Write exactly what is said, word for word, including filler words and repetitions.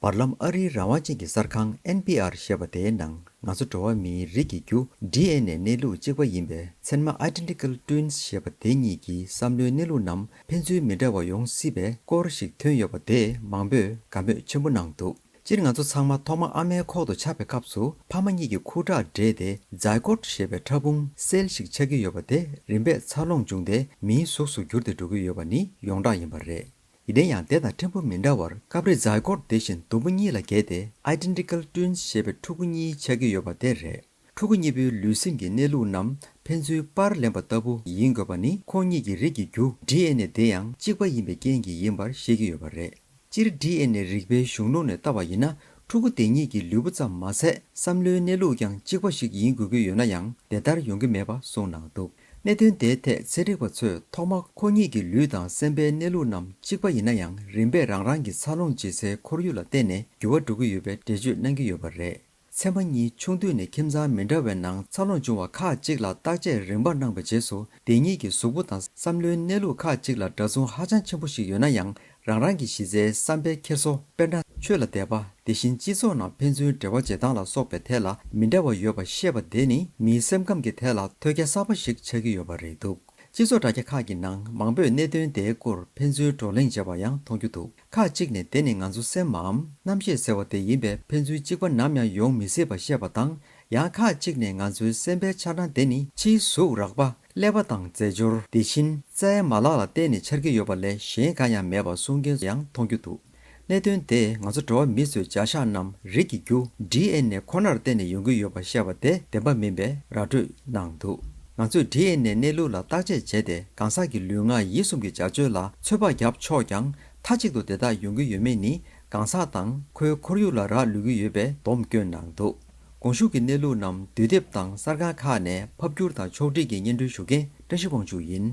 བར་ལམ་ཨ་རིའི་རང་དབང་ཅན་གྱི་གསར་ཁང་ཨེན་པི་ཨར་ཞེས་པ་དེའི་ནང་ང་ཚོ་འགྲོ་བ་མིའི་རིགས་ཀྱི་རྒྱུ་ཌི་ཨེན་ཨེ་གནས་ལུགས་གཅིག་པ་ཡིན་པའི་ཚད་མ་Identical Twins ཞེས་པ་དེ་གཉིས་ཀྱི་བསམ་བློའི་གནས་ལུགས་རྣམས་ཕན་ཚུན་མི་འདྲ་བ་ཡོང་སྲིད་པའི་སྐོར་ཞིག་ཐོན་ཡོད་པ་དེས་མང་པོས་དགའ་མོས་ཆེན་པོ་གནང་འདུག་སྤྱིར་ང་ཚོ་ཚང་མ་ཐོག་མ་ཨ་མའི་ཁོག་ཏུ་ཆགས་པའི་སྐབས་སུ་ཕ་མ་གཉིས་ཀྱི་ཁུ་ཁྲག་འདྲེས་ཏེ་ཛའི་གོཊ་ཞེས་པའི་ཕྲ་ཕུང་སེལ་ཞིག་ཆགས་ཀྱི་ཡོད་པ་དེ་རིམ་པས་འཚར་ལོངས་བྱུང་སྟེ་མིའི་གཟུགས་སུ་འགྱུར་ཏེ་འགྲོ་གི་ཡོད་པ་ནི་ཡོངས་གྲགས་ཡིན་པ་རེད། ཡིན་ན་ཡང་དེ་དང་ཕྲན་བུ་མི་འདྲ་བར་སྐབས་རེ་ཛའི་གོཊ་དེ་བཞིན་དུམ་བུ་གཉིས་ལ་གྱེས་ཏེ་Identical Twins ཞེས་པའི་ཕྲུ་གུ་གཉིས་ཆགས་ཀྱི་ཡོད་པ་དེ་རེད། ཕྲུ་གུ་གཉིས་པོའི་ལུས་སེམས་ཀྱི་གནས་ལུགས་རྣམས་ཕན་ཚུན་པར་ལེན་པ་ལྟ་བུ་ཡིན་དགོས་པ་ནི་ཁོང་གཉིས་ཀྱི་རིགས་ཀྱི་རྒྱུ་ཌི་ཨེན་ཨེ་དེ་ཡང་གཅིག་པ་ཡིན་པའི་རྐྱེན་གྱིས་ཡིན་པར་བཤད་ཀྱི་ཡོད་པ་རེད། སྤྱིར་ཌི་ཨེན་ཨེ་རིག་པའི་གཞུང་ལུགས་ནས་ལྟ་བ་ཡིན་ན་ཕྲུ་གུ་དེ་གཉིས་ཀྱི་ལུས་པོ་ཙམ་མ་ཟད་བསམ་བློའི་གནས་ལུགས་ཀྱང་གཅིག་པ་ཞིག་ཡིན་དགོས་ཀྱི་ཡོད་ན་ཡང་དེ་ལྟར་ཡོང་གི་མེད་པ་གསུངས་གནང་འདུག་གནད་དོན་དེའི་ཐད་ཚན་རིག་པ་ཚོས་ཐོག་མར་ཁོ་གཉིས་ཀྱི་ལུས་དང་སེམས་པའི་གནས་ལུགས་རྣམས་གཅིག་པ་ཡིན་ན་ཡང་རིམ་པས་རང་རང་གི་འཚར་ལོངས་བྱེད་སའི་ཁོར་ཡུག་ལ་བརྟེན་ནས་འགྱུར་བ་འགྲོ་གི་ཡོད་པའི་འགྲེལ་བརྗོད་གནང་གི་ཡོད་པ་རེད། ཚད་མ་གཉིས་ཆུང་དུས་ནས་ཁྱིམ་ཚང་མི་འདྲ་བའི་ནང་འཚར་ལོངས་བྱུང་བ་ཁག་ཅིག་ལ་བརྟག་དཔྱད་རིམ་པར་གནང་བའི་རྗེས་སུ་དེ་གཉིས་ཀྱི་གཟུགས་པོ་དང་བསམ་བློའི་གནས་ལུགས་ཁག་ཅིག་ལ་འདྲ་མཚུངས་ཧ་ཅང་ཆེན་པོ་ཞིག་ཡོད་ན་ཡང་རང་རང་གི་གཞི་རྩའི་བསམ་པའི་འཁྱེར་སོ། དཔེར་ན། ཆོས་ལ་དད་པ། དེ་བཞིན་སྤྱི་ཚོགས་ནང་ཕན་ཚུན་འབྲེལ་བ་བྱེད་སྟངས་ལ་སོགས་པའི་ཐད་ལ་མི་འདྲ་བ་ཡོད་པ་ཤེས་པ་དེ་ནི་མིའི་སེམས་ཁམས་ཀྱི་ཐད་ལ་ཐོས་རྒྱ་གསར་པ་ཞིག་ཆགས་ཀྱི་ཡོད་པ་རེད་འདུག་སྤྱི་ཚོགས་དྲ་རྒྱ་ཁག་གི་ནང་མང་པོས་གནད་དོན་དེའི་སྐོར་ཕན་ཚུན་བགྲོ་གླེང་བྱས་པ་ཡང་མཐོང་རྒྱུ་འདུག་ཁག་ཅིག་ནས་དེ་ནི་ང་ཚོ་སེམས་མའམ་རྣམ་ཤེས་ཟེར་བ་དེ་ཡིན་པས་ཕན་ཚུན་གཅིག་པ་ནམ་ཡང་ཡོང་མི་སྲིད་པ་བཤད་པ་དང་། ཡང་ཁག་ཅིག་ནས་ང་ཚོའི་སེམས་པའི་འཆར་སྣང་དེ་ནི་ཕྱིའི་གཟུགས་རགས་པ། ཀླད་པ་དང་རྫས་སྦྱོར། དེ་བཞིན་རྩའི་མ་ལག་ལ་བརྟེན་ནས་འཆར་གྱི་ཡོད་པ་ལས་གཞན་གང་ཡང་མེད་པ་གསུང་མཁན་ཡང་མཐོང་རྒྱུ་འདུག་གནད་དོན་དེས་ང་ཚོ་འགྲོ་བ་མི་ཚོའི་བྱ་གཞག་རྣམས་རིགས་ཀྱི་རྒྱུ་ཌི་ཨེན་ཨེ་ཁོ་ནར་བརྟེན་ནས་ཡོང་གི་ཡོད་པ་བཤད་པ་དེ་བདེན་པ་མིན་པའི་ར་སྤྲོད་གནང་འདུག་ང་ཚོས་ཌི་ཨེན་ཨེ་གནས་ལུགས་ལ་བརྟག་དཔྱད་བྱས་ཏེ་གང་ཟག་གི་ལུས་ངག་ཡིད་གསུམ་གྱི་བྱ་སྤྱོད་ལ་ཚོད་དཔག་བརྒྱབ་ཆོག་ཀྱང་མཐའ་གཅིག་ཏུ་དེ་དག་ཡོང་གི་ཡོད་མེད་ནི་གང་ཟག་དང་ཁོའི་ཁོར་ཡུག་ལ་རག་ལུས་ཀྱི་ཡོད་པས་སྡོམ་བསྐྱོན་གནང་འདུག་གོང་ཞུས་ཀྱི་གནས་ལུགས་རྣམས་དུས་དེབ་དང་གསར་ཁང་ཁག་ནས་ཕབ་བསྒྱུར་དང་ཕྱོགས་སྒྲིག་གིས་སྙན་སྒྲོན་ཞུ་མཁན་བཀྲ་ཤིས་དབང་ཕྱུག་ཡིན།